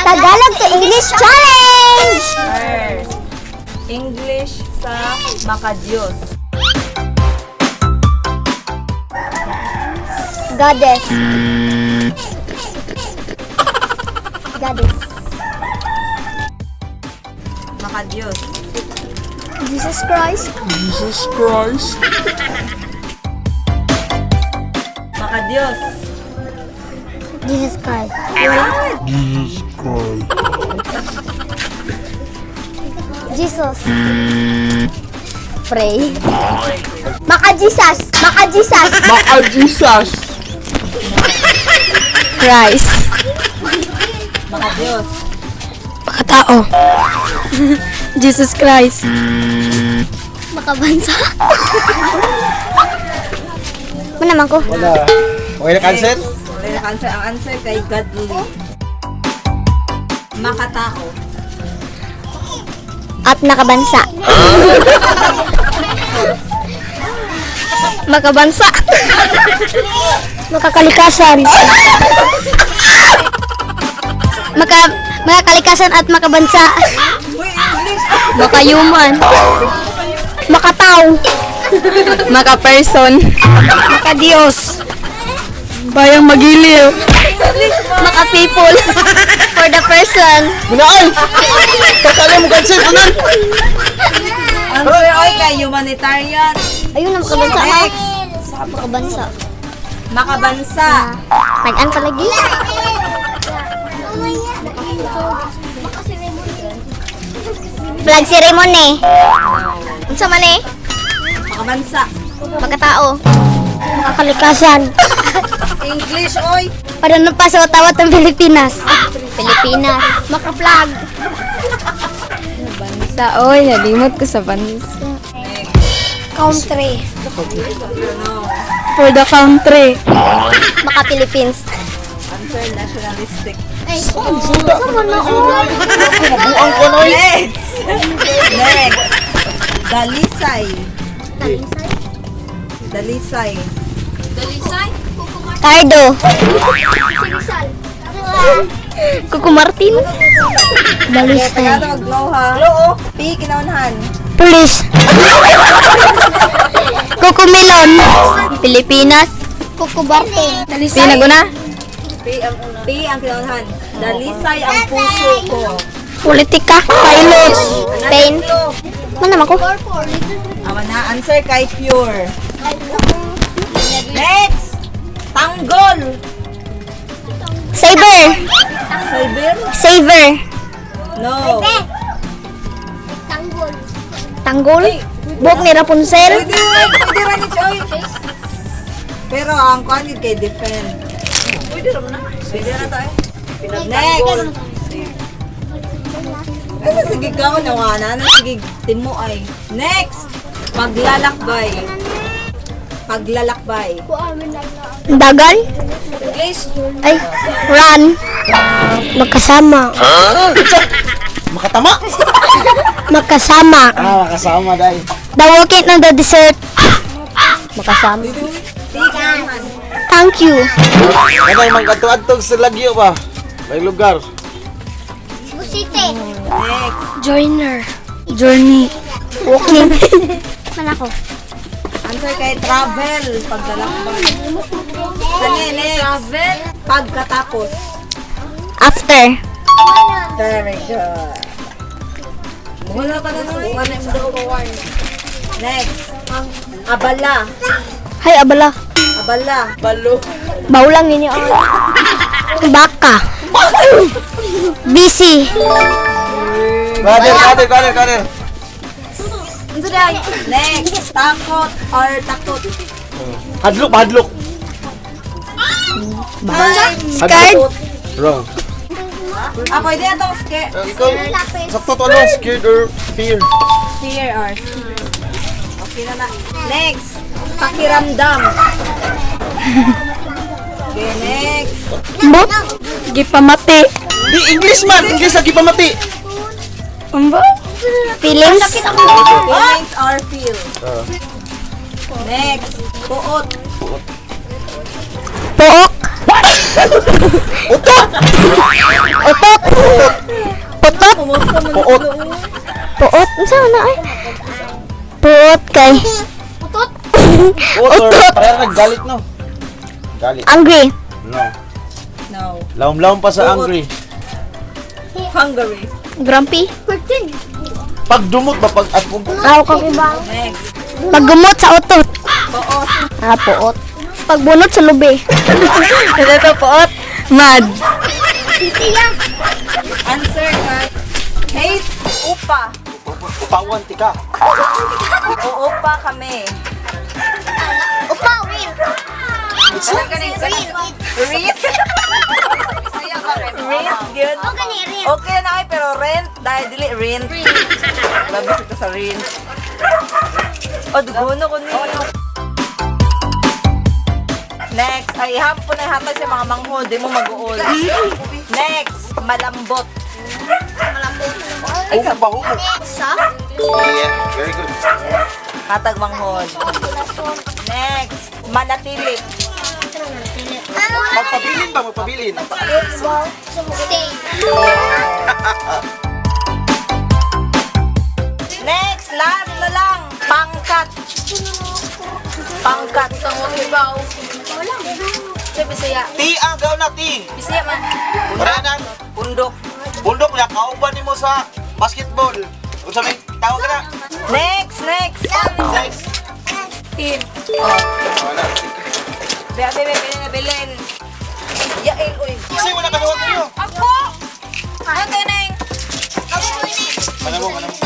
Tagalog to English Challenge! First, English sa Makadiyos. Goddess. Goddess. Makadiyos. Jesus Christ. Jesus Christ. Makadiyos. Jesus Christ. Jesus Christ. Jesus. Pray. Maka Jesus. Maka Jesus. Maka Jesus. Christ. Makadiyos. Makatao. Jesus Christ. Makabansa. Manaman ko. Wala. Okay na cancel? Wala na answer. Ang answer kay godly. Makatao. At nakabansa. Makabansa. Makakalikasan. Makakalikasan at makabansa. Uy, English! Makayuman. Makataw. Makaperson. Makadiyos. Bayang magiliw. Maka-people. For the person. Muna ay! Kakala mo cancel! Anan! Answer oy kay humanitarian. Ayun ang makabansa. Next. Makabansa. Makabansa. Tag-an palagi. Flag ceremony. Unsa man eh? Makabansa. Makatao. Makakalikasan. English oy. Para pa sa watawat ng Pilipinas. Pilipinas. Maka-flag. Bansa, oy. Nalimot ko sa bansa. Country. For the country. Maka-Philippines. Answer nationalistic. Ay, sama na oy. Mabuang ko na oy! Next. Next. Dalisay. Dalisay. Cardo. Kuku Martin. Okay, Dalisay. Tagalog, glow ha. Glow oh. P, kinaunhan. Police. Kuku Melon. Pilipinas. Kuku Martin. Pinaguna? P ang kinaunhan. Dalisay ang puso ko. Politika. Pilot. Pain. Glow. Mana man ko? Awa na, answer kay pure. Next! Tanggol! Saber. Cyber? Saver. No. Tanggol. Buhok ni Rapunzel. Pwede rin, pwede rin ni Choy. Pero ang kuan yun kay defend. Pwede rin na. Pwede na to eh. Next! Kasi sige ka, nawana na. Sige, timo ay. Next! Paglalakbay. Paglalakbay. Dagan. English? Ay, run. Magkasama. Makatama! Magkasama. Ah, makasama dahil. The walking on the dessert. Magkasama. P, kinaunhan. Thank you. Kanang mga sa Lagyo ba? May lugar. City. Next. Joiner. Journey. Walking. Mana ko? Answer kay travel. Paglalakbay. Kani, next. Travel. Pagkatapos. After. Very good. Wala pa na nun. Next. Abala. Hay, abala. Abala. Balo. Baulang ninyo. Baka. Busy. Brother, brother, brother, brother. Next. Takot or takot. Hadlok, hadlok. Scared. Wrong. Ah, pwede na itong scare. Ikaw, sakto to ano? Scared or fear? Fear or Okay na na. Next. Pakiramdam. Okay, next. Mbot. Gipamati. Di, English man! English lagi pamati! Umbo? Feelings. Feelings or feel. Next. Puot. Pook. Utot! Utot. Day. Utot. Pareha naggalit no. Galit. Angry. No. No. Lawom-lawom pa sa angry. Hungary. Grumpy. Pag dumot ba pag atpong Aw ka ba? Next. Paggumot sa utot. Poot. Ah, puot. Pagbunot sa lubi. Ito to, puot. Mad. Answer kay hate upa. Upawan tika. Uupa kami. Upa, win. Rent. Rent, good. Okay na ay, pero rent, dahil dili rent. Labis ito sa rent. O, dugo ko niyo. Next, ay hapon na hatag sa mga manghod, di mo mag-uol. Next, malambot. Humok ba humok? Soft. Yeah, very good. Hatag manghod. Next, manatili. Magpabilin ba magpabilin? Stay. Next, last na lang, pangkat. Pangkat. Ti ang gaw na ti. Bisaya man. Pareha na. Pundok. Bundok na kauban nimo sa basketball. Unsa may tawag ka na? Next, next. Next. Team. Wala. Be, be, be, bilin na bilin. Yail, uy. Kasi wala ka duwag ninyo. Ako! Ano to, Neng? Mana mo, mana mo.